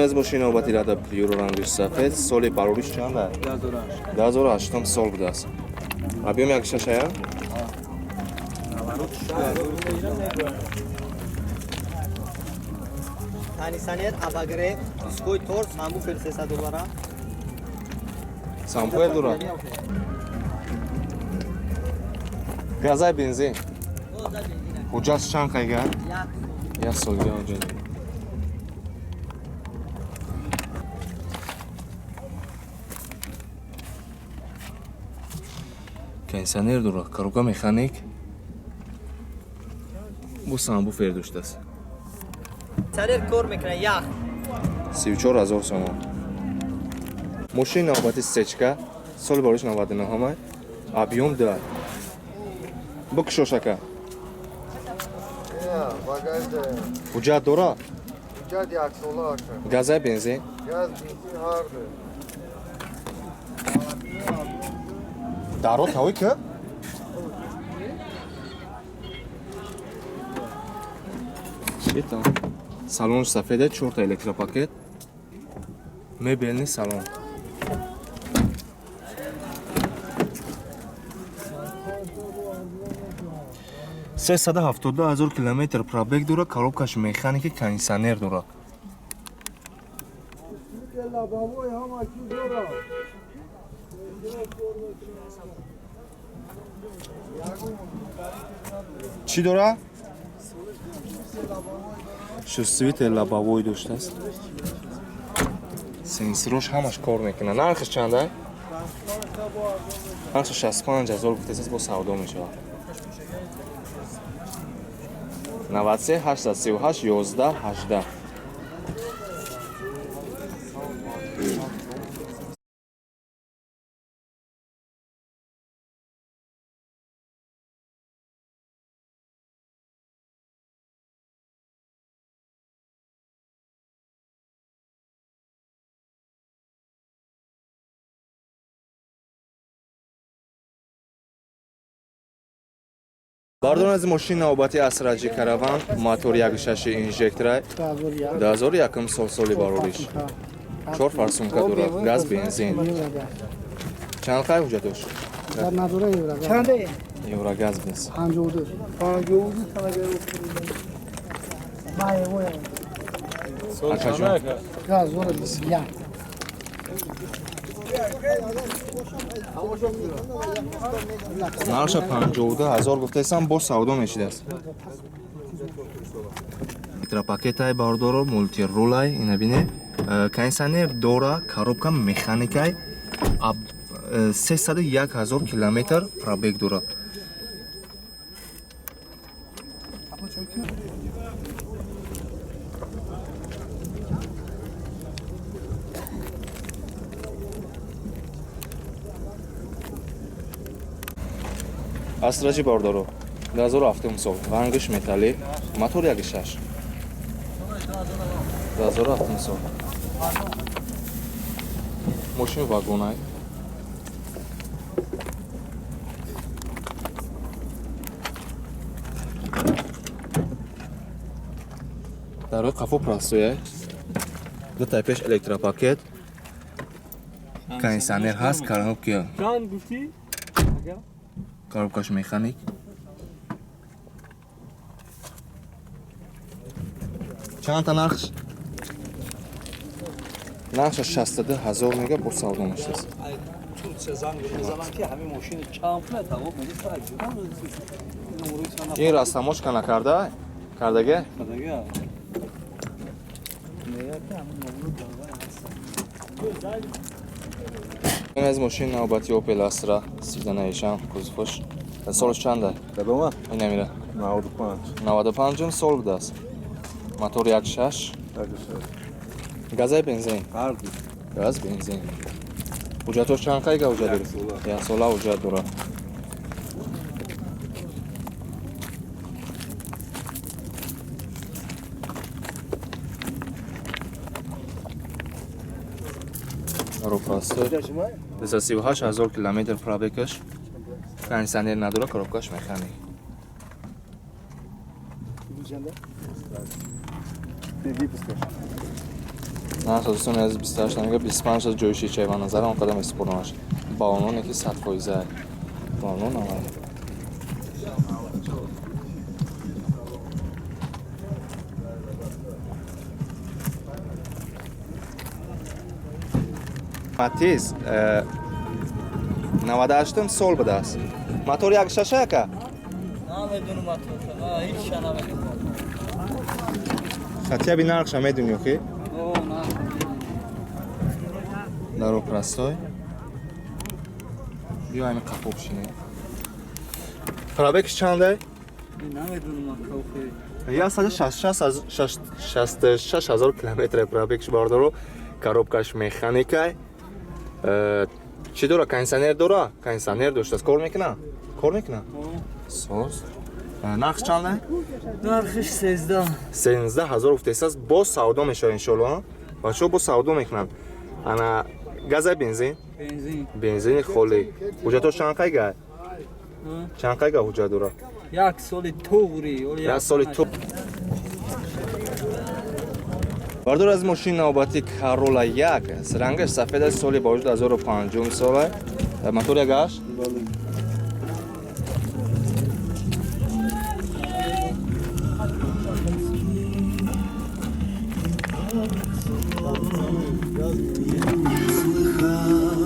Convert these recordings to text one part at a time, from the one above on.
Аз мошини навбати Лада Приора, рангиш сафед, соли барориш чанда? 2008 сол будааст. Объём 1,6 ая? Кондиционер, обогрев, дисковый тормоз, сабвуфер 300 доллара. Сабвуфер дора. Газай, бензин. Ҳуҷҷат чанд қайга? Як солга ҳуҷҷат. Кондиционер дора, коробка механик. Бо сабвуфер доштааст. Кондиционер кор мекунад, ях. 34 000 сомон. Мошини навбати Сечка, соли барош 99, объём 2. Бикушош, ака. Ҳуҷҷат дора? Ҳуҷҷат яксола, ака. Газай, бензин? Газ, бензин ҳарду. Даро тавӣ ки? Читам. Салон сафеде, чорта электропакет. Мебельный салон. 372 000 километр пробег дора, коробкаш механики, кондиционер дора. Лобовой ҳама чиз дора. Чӣ дора? Шуствите лобовой доштааст. Сенсорош ҳамаш кор мекунад. Нархаш чанда? Нархаш 65 000 гуфтааст, бо савдо мешавад. 93 838 11 18. Бардон, аз мошини навбати Астра Джи Караван, мотор 1,6 инжекторай, 2001 сол, соли барориш. Чор форсунка дорад, газ, бензин. Чанд қай ҳуҷҷатош? Чанде? Еврогаз бинс. 52. 52 Вай, вай. Акаҷон. Газ 21. Нарша 52 000 гуфтаистам, боз савдо мешидааст. Электропакетай, бардоро, мультирулай, ина бине. Кондиционер дора, коробка механикай, 301 000 километр пробег дорад. Астра Джи, бардоро, 2007 сол, рангиш металлӣ, мотор 1,6. 2007 сол. Мошини вагонай. Дарои қафо простой. Ду тай пеш электропакет. Кондиционер ҳаст, коробка. Чанд гуфтӣ? Коробкаш механик. Чанд та нархш? Нархша 62 000 мега, бо савдо мешудааст. Турция занг мезанам, ки ҳамин мошини чанд пул тавоб Ин растамошка накарда? Кардага? Кардага. Ин аз мошини навбати Opel Astra, седанаишам, кузоваш. Солаш чанда? Кадома? Ин амира. 95. 95 сол будааст. Мотор 1,6. Газай, бензин? Ҳарду. Газ, бензин. Ҳуҷҷатош чанд қайга ҳуҷҷат дорад? Як сола ҳуҷҷат дорад. Ропасто. 238 000 километр пробегаш. Кондиционер надора, коробкаш механик. Нарх дӯстони азиз 28 мега, 25 аз ҷои шичай ба назар он қадам истифоданаш. Балононе ки 100 фоиза. Балон аввал. Матиз 98 сол будааст. Мотор 1.6 ака? Намедонам мотор. Ҳеҷ намедонам. Хотя би нархша медонӣ охи? Даро простой. Биё ҳамин қапо бишине. Пробегш чандай? Намедонам ака охи. 166 ҳазор километр пробегш бардоро. Коробкаш механикай. Чӣ дора? Кондиционер дора? Кондиционер доштааст. Кор мекуна? Кор мекуна? Соз. Нарх чандай? Нархиш 13. 13 ҳазор гуфтааст. Боз савдо мешавад иншоалло. Бачаҳо боз савдо мекунанд. Ана газа бензин? Бензин. Бензини холӣ. Ҳуҷҷатош чанд қайга? Чанд қайга ҳуҷҷат дора? Як соли туғри. Як соли ту. Бардор аз мошини навбатӣ Corolla 1, рангаш сафед аст, соли ба 2005 сола. Мотор як аш?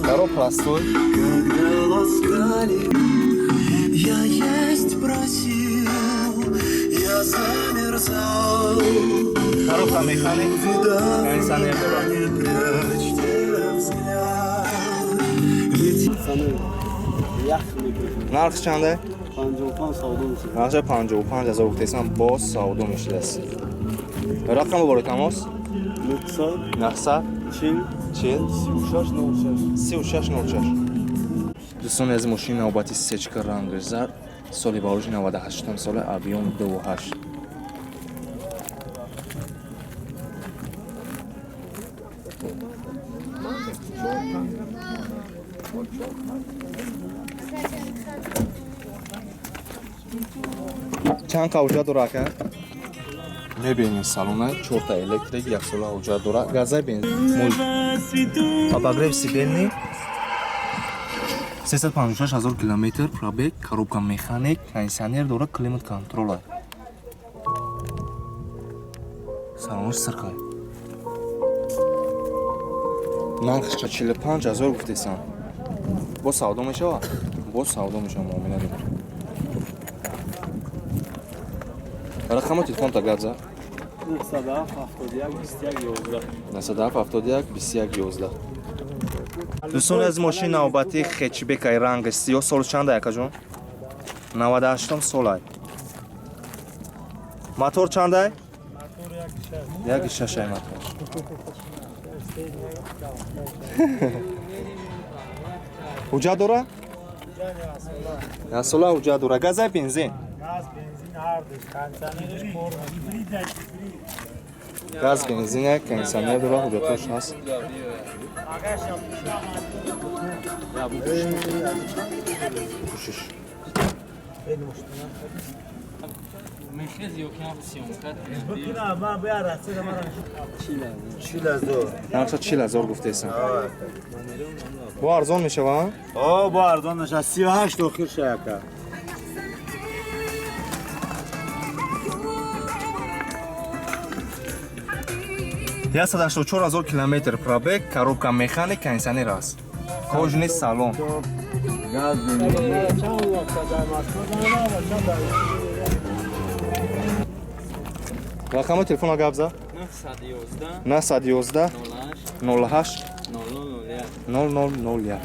Коро простой. Когда ласкали, я есть просил, я замерзал. Коробка механик, кондиционер дорад. Не прячьте взгляд. Ведь Нарх чанде? 55 савдо мешавад. Нархша 55 ҳазор гуфтаистам, боз савдо мешудааст. Рақамро бори тамос? 900 900 40 40 36 06. 36 06. Дӯстони аз мошини навбати сечка рангаш зард, соли барои 98 сола, объём 2.8. Чанд қа ҳуҷҷат дора ака? Мебинем салона, чорта электрик, як сола ҳуҷҷат дора, газай бензин, обогрев сидельный, 356 ҳазор километр пробег, коробка механик, кондиционер дора, климат контрол. Салонаш сирқай. Нархш 45 ҳазор гуфтесам. Боз савдо мешавад? Боз савдо мешавад, муомила дорад. Рақами телефонта гап зад? 907 71 21 11. 907 71 21 11. Дӯстони аз мошини навбатӣ хетчбекай ранги сиёҳ, сол чанда якаҷон? 98 солай. Мотор чандай? 1.6 мотор. Ҳуҷҷат дора? Як сола ҳуҷҷат дора. Газай бензин? Газ, бензин ҳардуш, кондиционериш кор мекунад. Газ, бензин, кондиционер дора, ҳуҷҷатош ҳаст. Пӯшиш. Нархша 40 ҳазор гуфтаистам. Бо арзон мешавад? О, бо арзон мешавад. 38 охир шаяка. Як сад ҳаштоду чор ҳазор километр пробег, коробка механик, кондиционер аст. Кожаный салон. Рақами телефона гап зад? 911 911 08 08 0001. 0001.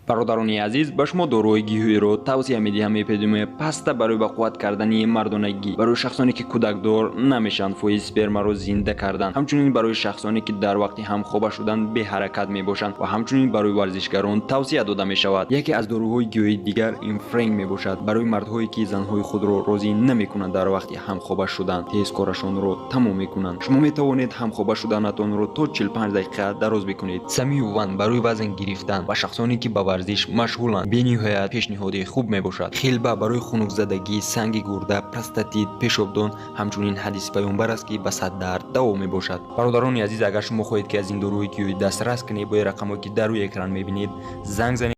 Бародарони азиз, ба шумо доруҳои гиёҳиро тавсия медиҳам. Эпидемия паста барои ба қувват кардани мардонагӣ, барои шахсоне ки кӯдакдор намешаванд, фоизи спермаро зинда кардан, ҳамчунин барои шахсоне ки дар вақти ҳамхоба шудан беҳаракат мебошанд ва ҳамчунин барои варзишгарон тавсия дода мешавад. Яке аз доруҳои гиёҳии дигар ин френг мебошад, барои мардҳое ки занҳои худро розӣ намекунанд дар вақти ҳамхоба шудан, тез корашонро тамом мекунанд. Шумо метавонед ҳамхоба шуданатонро то 45 дақиқа дароз бикунед. Самиюван барои вазн гирифтан ва шахсоне ки ба варзиш машғуланд, бениҳоят пешниҳоди хуб мебошад. Хилба барои хунукзадагӣ, санги гурда, простатит, пешобдон. Ҳамчунин ҳадиси паёмбар аст, ки ба сад дард даво мебошад. Бародарони азиз, агар шумо хоҳед, ки аз ин доруи гиёҳӣ дастрас кунед, бояд рақамҳое, ки дар рӯи экран мебинед, занг занед.